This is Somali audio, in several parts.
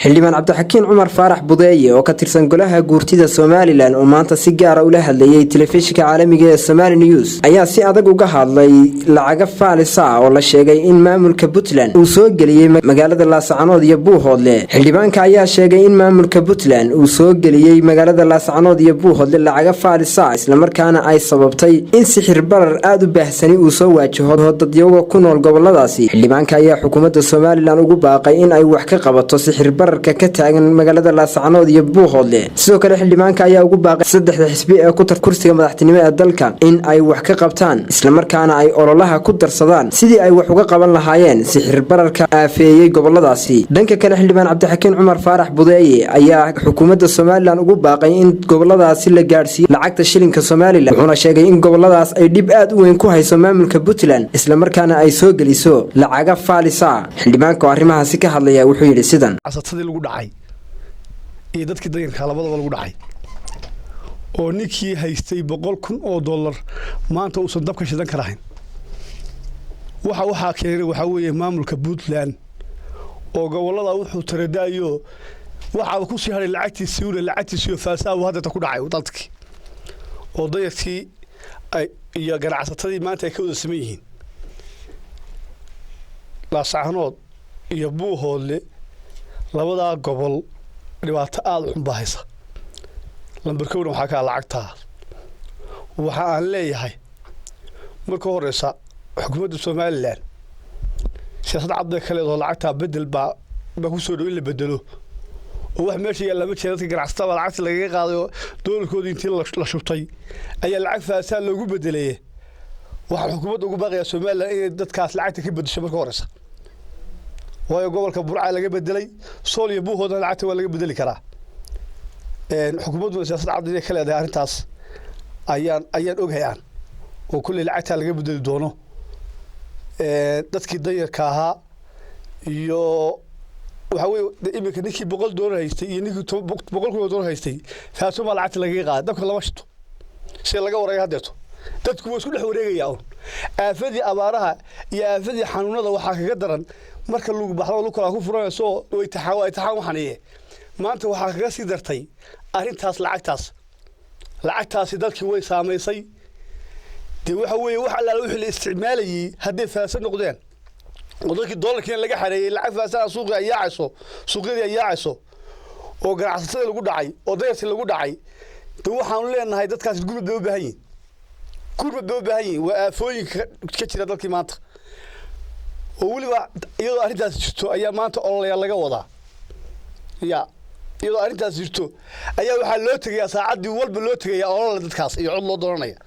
Xildhibaan Cabdixakiin Cumar Faarax Budeeye oo ka tirsan golaha guurtida Somaliland oo maanta si gaara ula hadlayay telefishinka caalamiga ee Somali News ayaa si adag uga hadlay lacaga faalisa ah oo la sheegay in maamulka Puntland uu soo geliyey magaalada Laascanood iyo Buuhoodle. Xildhibaanka ayaa sheegay in maamulka Puntland uu soo geliyey magaalada Laascanood iyo Buuhoodle lacaga faalisa ah, islamarkaana ay sababtay in sixir barar aada u baahsani uu soo waajaho dadyaga ku nool goboladaasi. Xildhibaanka ayaa xukuumadda Somaliland ugu baaqay in ay wax ka qabato sixir bararka ka taagan magaalada Laascanood iyo Buuhoodle. Sidoo kale, xildhibaanka ayaa ugu baaqay saddexda xisbi ee ku tar kursiga madaxtinimo ee dalka in ay wax ka qabtaan, islamarkaana ay ololaha ku darsadaan sidii ay wax uga qaban lahaayeen sixir bararka aafeeyey goboladaasi. Dhanka kale, xildhibaan Cabdixakiin Cumar Faarax Budeeye ayaa xukuumadda Somaliland ugu baaqay in goboladaasi la gaadhsiiyo lacagta shilinka Somaliland, wuxuuna sheegay in goboladaas ay dhib aad u weyn ku hayso maamulka Puntland, islamarkaana ay soo geliso lacaga faalisa. Xildhibaanka oo arrimahaasi ka hadlaya wuxuu yidhi sidan: Casatadii lagu dhacay iyo dadkii danyarka labadaba lagu dhacay, oo ninkii haystay $100,000 maanta uusan dabka shidan karahayn. Waxaa keenay waxaa weeye maamulka Puntland oo gobollada wuxuu taradaayo. Waxaaba ku sii hadhay lacagtiisii ule, lacagtiisiiyo faalsaabu haddeeta ku dhacay dalkii, oo danyarkii iyo ganacsatadii maanta ay ka wada siman yihiin. Laascanood iyo Buuhoodle, labadaa gobol, dhibaato aada u xun baa haysa. Lambar kowna waxaa kaa lacagtaa. Waxa aan leeyahay, marka horeysa, xukuumadda Somaliland siyaasad cad bay ka leedaho. Lacagtaa bedel baa ku soo dhow in la bedelo, oo wax meesha yaalla ma jira. Dadka ganacsatada baa lacagta lagaga qaaday oo doolarkoodii intii la shubtay ayaa lacag faasaa loogu bedeleeye. Waxaan xukuumadda ugu baaqayaa Somaliland inay dadkaas lacagta ka bedesho marka horeysa, waayo gobolka Burca laga bedelay, Sool iyo Buuhoodna lacagta waa laga bedeli karaa. Xukuumadduna siyaasad cad inay ka leedahay arrintaas ayaan ogahay aan, oo kulley lacagtaa laga bedeli doono. Dadkii danyarka ahaa iyo waxaa weye, iminka ninkii $100 haystay iyo ninkii $100,000 haystay, taasumaa lacagta lagaga qaaday. Dabka lama shito sida laga waraya haddeeto. Dadku waa isku dhex wareegayaa un. Aafadii abaaraha iyo aafadii xanuunada waxaa kaga daran marka lagu baxdo lu kala ku furanayso way taxaan, waa taxaan. Waxaniye maanta waxaa kaga sii dartay arrintaas lacagtaas. Lacagtaasi dalkii way saamaysay. Dee waxa weeye, wax allaala wixii la isticmaalayey hadday faasa noqdeen, oo dadkii doolarkiina laga xareeyey, lacag faasana suuqii ay yaacayso, suuqyadii ay yaacayso, oo ganacsatadii lagu dhacay, oo dayartii lagu dhacay, de waxaanu leenahay dadkaasi gurmad bay u baahan yihin, gurmad bay u baahan yihin. Waa aafooyinka ka jira dalkii maanta, oo weliba iyadoo arrintaas jirto ayaa maanta ololayaal laga wadaa. Ya iyadoo arrintaas jirto ayaa waxaa loo tegayaa, saacaddii walba loo tegayaa olole dadkaas iyo cod loo doonanaya.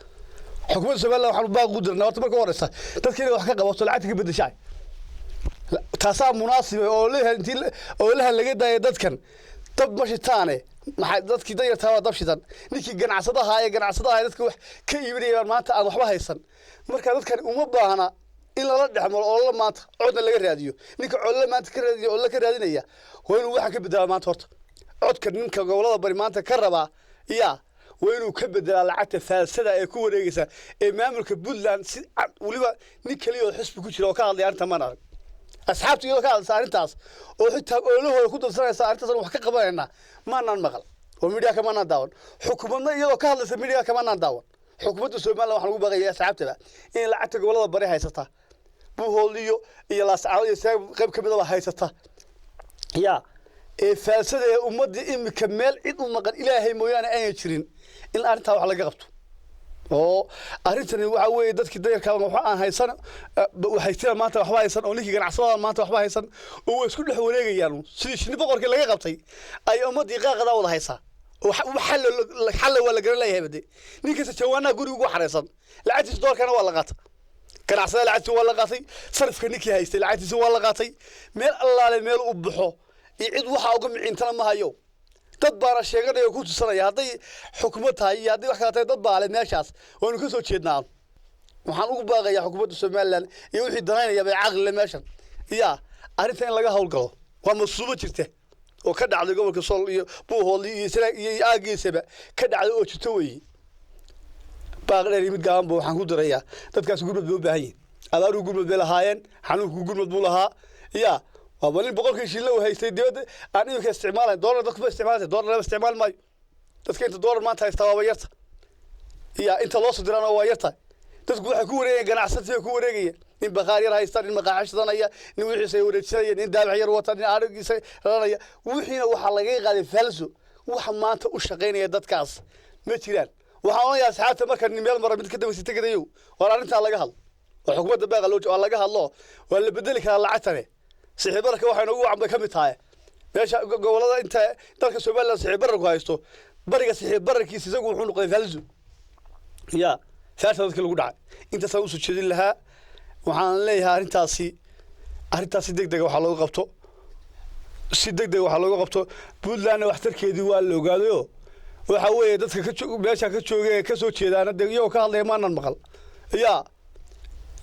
Xukuumadda Somaliland waxaanu baaq ugu dirnaa horta marka horeysa dadka inay wax ka qabato, lacagta ka beddeshaa. Taasaa munaasiba oo leeyahay intii ololaha laga daaya. Dadkan dab ma shitaane, maxay dadkii danyartaa waa dab shidan. Ninkii ganacsadaha ee ganacsadaha dadka wax ka iibinaya baan maanta aan waxba haysan. Marka dadkan uma baahna in lala dhexmaro olole maanta, codna laga raadiyo. Ninka olole maanta ka raadiyo, olole ka raadinaya, waa inuu waxaan ka bedelaa maanta horta. Codka ninka gobolada bari maanta ka rabaa ya waa inuu ka bedelaa lacagta faalsada ee ku wareegaysa ee maamulka Puntland. Si cad weliba nin keliya oo xisbi ku jira oo ka hadlaya arrinta maan arag. Asxaabta iyadoo ka hadlaysa arrintaas oo xitaa ololahooda ku darsanaysa arrintaas wax ka qabanayna maanaan maqal, oo miidiya kamaanaan daawan. Xukuumadna iyadoo ka hadlaysa miidiya kamaanaan daawan. Xukuumadda Somaliland waxaan ugu baaqaya asxaabtaba in lacagta gobolada bari haysata, Buuhoodliyo iyo Laascaanood iyo Saag qayb ka midaba haysata, ya ee faalsada ee ummaddii imika meel cid u maqan Ilaahay mooyaane ayna jirin, in arrintaa wax laga qabto. Oo arrintani waxa weeye, dadkii dayarkaa waxa aan haysan haystina maanta waxba haysan, oo ninkii ganacsadada maanta waxba haysan, oo way isku dhex wareegayaan sidii shinni boqorkii laga qabtay ay ummaddii qaaqadaa wada haysaa. Oo xalla waa la garan leeyahay bade. Nin kasta jawaanaha guriga ugu xareysan, lacagtiisa doorkana waa la qaata. Ganacsada lacagtiisa waa la qaatay, sarifka ninkii haystay lacagtiisa waa la qaatay. Meel allaale meel u baxo iyo cid waxa uga micintana ma hayo. Dad baana sheeganaya oo ku tusanaya, hadday xukumad tahay iyo hadday wax kala tahay, dad baa le meeshaas waanu ka soo jeednaa. Waxaan ugu baaqayaa xukuumadda Somaliland iyo wixii danaynaya bay caqlile meeshan ya arrinta in laga howlgalo. Waa masuubo jirta oo ka dhacday gobolka Sool iyo Buuhoodli iyo Sanaag iyo aagiisaba ka dhacday oo jirto weeye. Baaq dheer iyo mid gaaban ba waxaan ku dirayaa, dadkaas gurmad bay u baahan yihin. Abaaruhu gurmad bay lahaayeen, xanuunku gurmad buu lahaa. Ya Waaba nin 100-kii shilin uu haystay dibadda aan iminka isticmaalayn. Doolar dadku ma isticmaalay, doolar lama isticmaali maayo. Dadka inta doolar maanta haystaa waaba yarta, ya inta loo soo diraana waa yarta. Dadku waxay ku wareegayaan ganacsatii ku wareegaya, nin bakhaar yar haysta, nin maqaaxi shidanaya, nin wixiisa wareejinaya, nin daabax yar wata, nin arigiisa raranaya. Wixiina waxaa laga qaaday falso. Waxa maanta u shaqaynaya dadkaas ma jiraan. Waxaan odhanayaa asxaabta, marka nin meel mara mid ka dambaysa tegadayow, war arrintaa laga hadlo oo xukuumadda baaqa loo waa laga hadlo. Waa la bedeli karaa lacagtane. Sicir bararka waxay noogu wacan bay ka mid tahay meesha gobolada inta dalka Somaliland sicir bararku haysto. Bariga sicir bararkiisa isagu wuxuu noqday falso, ya saasa dadka lagu dhacay. Intaasaan usoo jeedin lahaa. Waxaan leeyahay arrintaasi deg dega waxaa looga qabto, si deg deg waxaa looga qabto. Puntlandna waxtarkeedii waa la ogaadayoo waxa weeye dadka ka meesha ka jooga ee ka soo jeedaana dee iyagoo ka hadlaya maanan maqal. Ya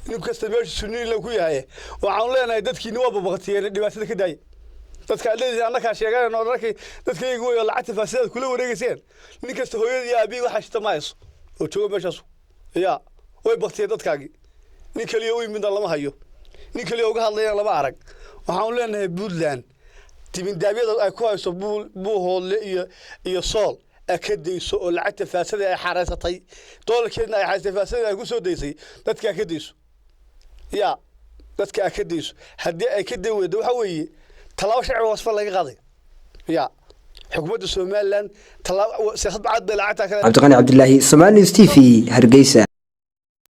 nin kasta meesha sunniila ku yahay. Waxaanu leenahay dadkiini waa babaqatiyeen, dhibaatada ka daaya. Dadka aad leedihiin annakaa sheeganayno arkay dadka iyagu wey lacagta faasidaad kula wareegayseen. Nin kasta hooyadii iyo aabihii waxaa shita ma hayso oo jooga meeshaas. Ya way baktiyeen dadkaagii. Nin keliya u yimidna lama hayo, nin keliya uga hadlayana lama arag. Waxaanu leenahay Puntland dibindaabyada ay ku hayso Buuhoodle iyo Sool a ka dayso, oo lacagta faasada ay xareysatay, doolarkeedna ay xareysatay, faasada ay ku soo daysay, dadka a ka dayso, ya dadka a ka dayso. Haddii ay ka day weydo, waxa weeye tallaabo sharciga wasfa laga qaaday. Ya xukuumadda Somaliland tallaabo siyaasad cad bay lacagta kale. Cabdiqani Cabdilaahi, Somali News TV, Hargeysa.